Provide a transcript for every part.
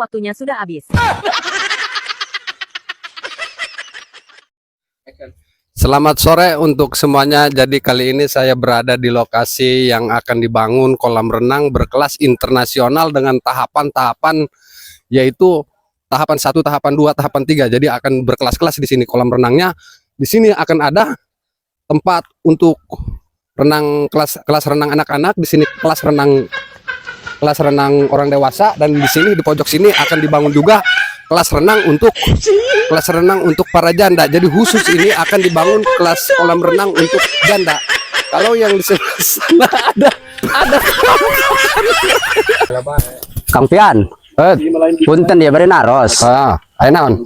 waktunya sudah habis. Selamat sore untuk semuanya. Jadi kali ini saya berada di lokasi yang akan dibangun kolam renang berkelas internasional dengan tahapan-tahapan, yaitu tahapan 1, tahapan 2, tahapan 3. Jadi akan berkelas-kelas di sini kolam renangnya. Di sini akan ada tempat untuk renang kelas kelas renang anak-anak, di sini kelas renang orang dewasa, dan di sini di pojok sini akan dibangun juga kelas renang untuk para janda. Jadi khusus ini akan dibangun kelas kolam renang untuk janda. Kalau yang di sebelah sana ada Kang Pian, eh, punten ya bari naros. Ah, aya naon?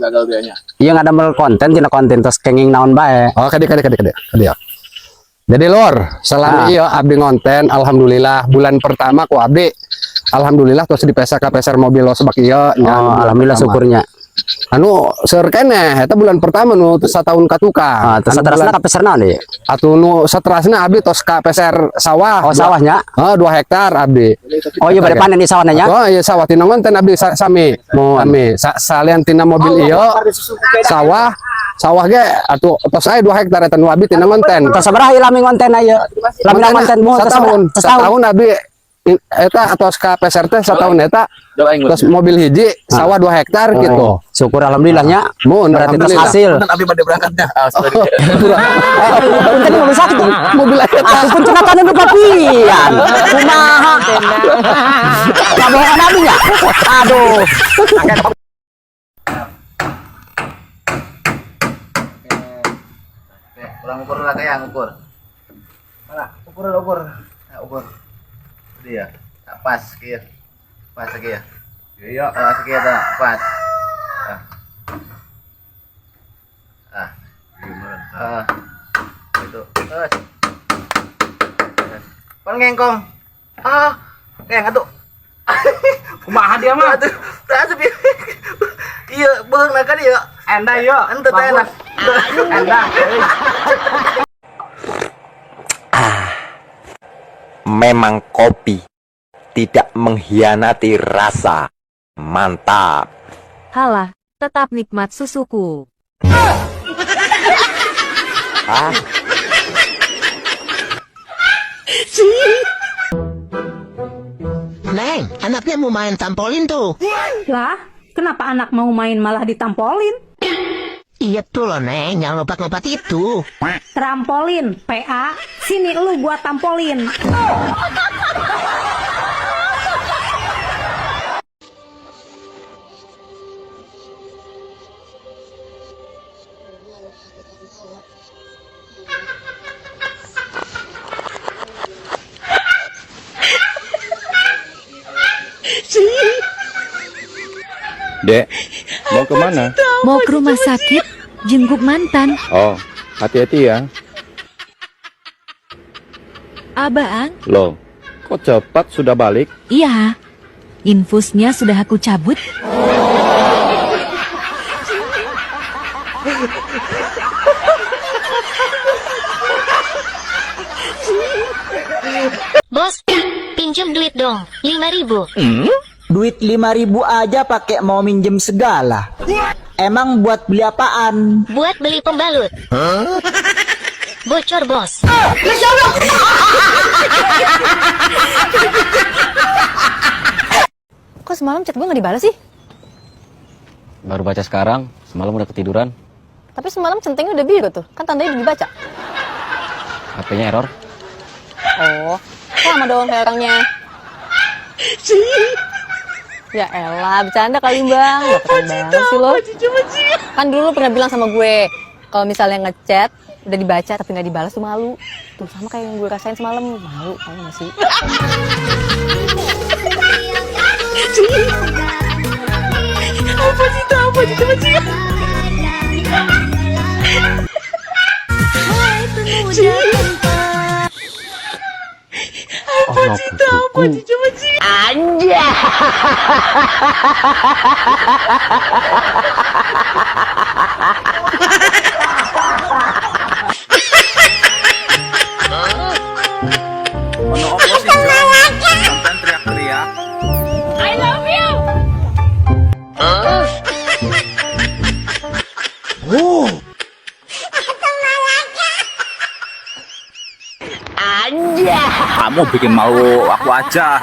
Iya, ngadamel konten, tina konten terus kenging naon bae. Oh, kadi kadi kadi kadi. Kadi ya. Jadi lur, selama iya abdi ngonten, alhamdulillah bulan pertama ku abdi alhamdulillah terus dipesa ka peser mobil lo sebak ieu nya, Oh, bulan alhamdulillah pertama. Syukurnya. Anu seueur keneh eta bulan pertama nu satahun ka tukang. Ah, terus Anu saterasna bulan- ka peser naon ieu? Atuh nu saterasna abdi tos ka peser sawah. Oh, sawahnya. Oh, 2 hektar abdi. Oh iya, bade panen di sawahna nya. Oh iya, sawah tina ngonten abdi sami. Sami. Salian tina mobil ieu sawah sawah ge atuh tos aya 2 hektar eta nu abdi tina ngonten. Tos sabaraha ieu lami ngonten ieu? Lami ngonten mu tos setahun, setahun. Setahun abdi eta tos ka peser teh setahun eta terus mobil hiji, sawah 2 hektar gitu. Oh, syukur alhamdulillahnya. Mun, Berarti terus alhamdulillah. hasil. Abi pada berangkatnya. Ah, sorry. Punten mobil sakit. Mobil eta. Aku pun cenah nu papian. Kumaha? Kabohongan abdi nya. Aduh. Oke, kurang ukur lah kayak ukur. Mana? Ukur ukur. Nah, ukur. Itu ya. Nah, pas kieu. Pas kieu. Iya, ah, kieu tah, pas. Ah. Ah. Ah. Itu. Terus. Pan ngengkong. Ah, kayak atuh. Kumaha dia mah? Atuh, tah asup ieu. Iya, beung kan ieu. Enda ieu. Ente teh enak. Enda. Memang kopi tidak mengkhianati rasa. Mantap. Halah, tetap nikmat susuku. Ah, Neng, anaknya mau main trampolin tuh. Lah, kenapa anak mau main malah ditampolin? Iya tuh loh, Neng, yang lompat-lompat itu. Trampolin, PA, sini lu gua tampolin. Dek, mau kemana? Mau ke rumah sakit, jenguk mantan. Oh, hati-hati ya. Abang, Loh, kok cepat sudah balik? Iya. Infusnya sudah aku cabut. Bos, pinjam duit dong, 5 ribu. Duit 5 ribu aja pakai mau minjem segala. Emang buat beli apaan? Buat beli pembalut. Bocor, bos. Kok semalam chat gue gak dibalas sih? Baru baca sekarang, semalam udah ketiduran. Tapi semalam centengnya udah biru tuh, kan tandanya udah dibaca. HP-nya error. Oh, sama dong kayak orangnya. Ya elah, bercanda kali, Bang. Baperan banget sih lo. Kan dulu lu pernah bilang sama gue, kalau misalnya ngechat, udah dibaca tapi nggak dibalas tuh malu. Tuh sama kayak yang gue rasain semalam, malu, tau gak sih? Apa sih itu? Apa sih itu? Apa sih itu? Apa sih? Anjay. Ono opo sih, Jon? Sampean teriak-teriak. I love you. Kamu bikin malu aku aja.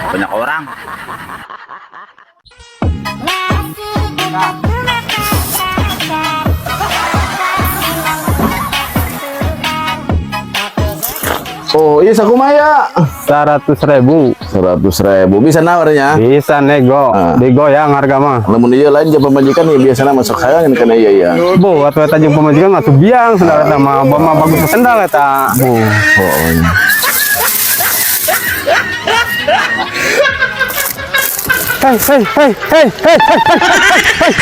Banyak orang. Oh, iya sakumaha ya? 100.000. 100.000 bisa nawarnya? Bisa nego, digoyang harga mah. Lamun ieu lain jeung pamajikan ieu biasana masuk hayang kana ieu ya. Bu, atuh eta jeung pamajikan mah biang sendal eta mah, mah bagus sendal eta. Oh, oh. Hei, hei, hei, hei, hei, hei, hei, hei.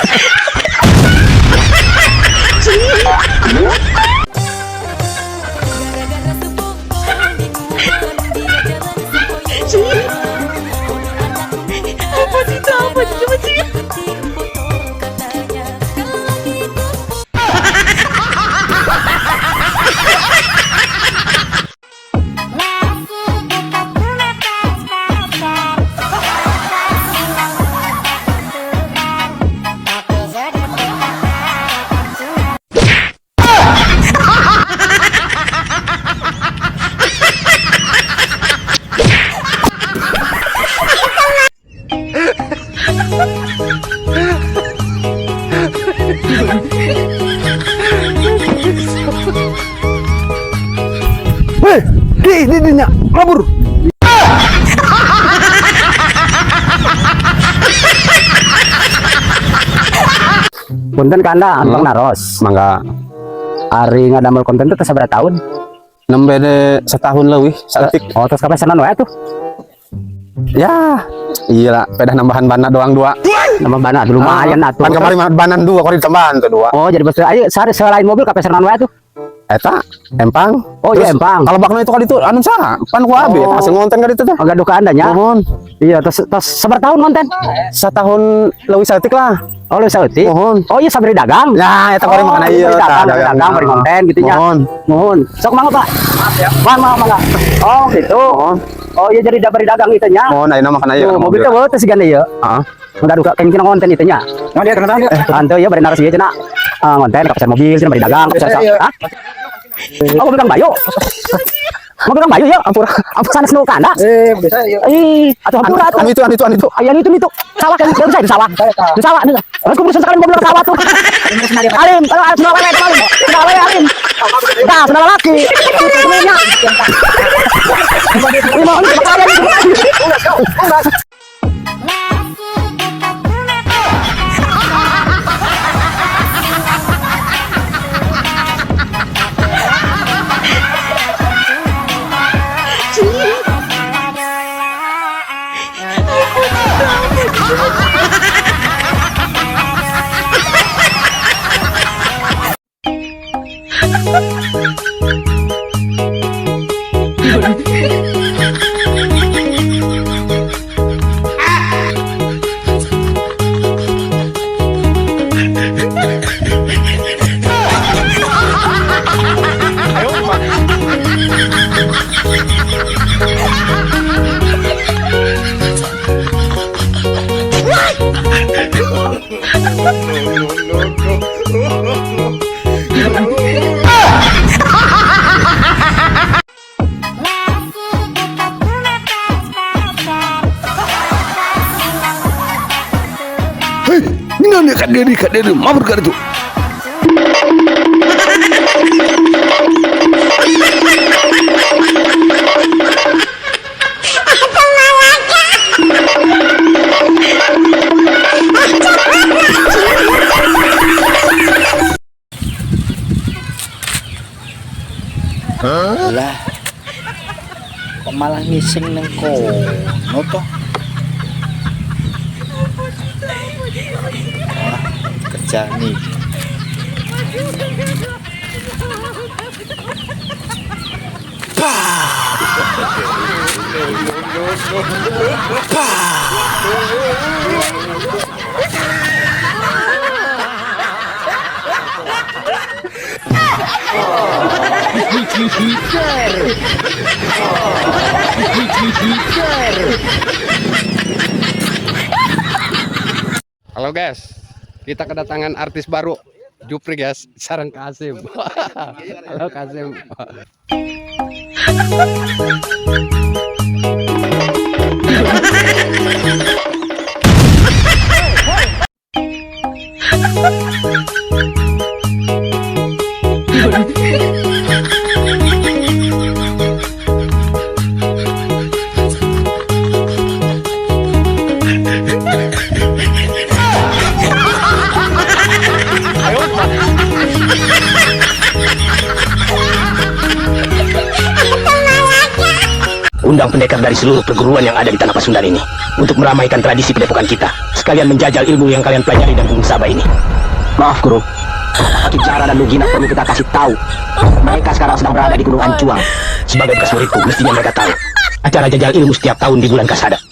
Hei, di nya, kabur. Punten kanda, abang naros. Mangga. Ari ngadamel konten teh sabaraha tahun? Nembe setahun leuwih, saeutik. Oh, terus kapan sanan wae tuh? Ya, iya lah, pedah nambahan bana doang dua. Nambah bana dulu lumayan atuh. Kan kemarin banan dua, kori tambahan tuh dua. Oh, jadi betul. Ayo sehari selain mobil kapan sanan wae tuh? Eta, empang. Oh, iya, empang. Kalau bakno itu kali itu anu saha? Pan ku abi, Oh. hasil ngonten kali itu teh. Agak duka anda nya. Mohon. Iya, terus terus sabaraha tahun konten? Setahun leuwih saeutik lah. Oh, lu saeutik. Mohon. Oh, iya sabari dagang. Ya, eta kori Oh, makana ieu bari tah, dagang, bari dagang, bari konten gitu nya. Mohon. Mohon. Sok mangga, Pak. Maaf ya. Mangga, mangga. Oh, gitu. Oh, iya jadi bari dagang itu nya. Mohon ayeuna makana ieu. Tuh, mobil teh teh sigana ieu. Heeh. Enggak duka kenging konten itu nya. Nah, dia kena dia. Anto ieu bari naros ieu cenah. Ah, konten ka pasar mobil cenah bari dagang, ka pasar. Hah? Oh, mobil Kang Bayu. Mobil Kang Bayu ya, ampura. Ampura sanes nu kana. Bisa iya. Ih, atuh hampura atuh. Anu itu, anu itu, anu itu. Aya itu itu. Sawah kan, bisa itu sawah. Itu sawah nih. Harus kuburusan sekali mobil sawah tuh. Alim, kalau harus sendal wae alim. Sendal wae alim. Dah, sendal laki. Itu sebenarnya. Ini mau ini bakal ada nih. Hei, ini kak diri, mabur kak itu. Lah, kok malah ngising neng kono toh? Ah, kerja nih. Halo guys, kita kedatangan artis baru Jupri guys, sareng Kasim. Halo Kasim. Undang pendekar dari seluruh perguruan yang ada di tanah Pasundan ini untuk meramaikan tradisi pendepokan kita. Sekalian menjajal ilmu yang kalian pelajari dan Gunung Sabah ini. Maaf, Guru. Kijara dan Lugina perlu kita kasih tahu. Mereka sekarang sedang berada di Gunung Ancuang. Sebagai bekas muridku, mestinya mereka tahu. Acara jajal ilmu setiap tahun di bulan Kasada.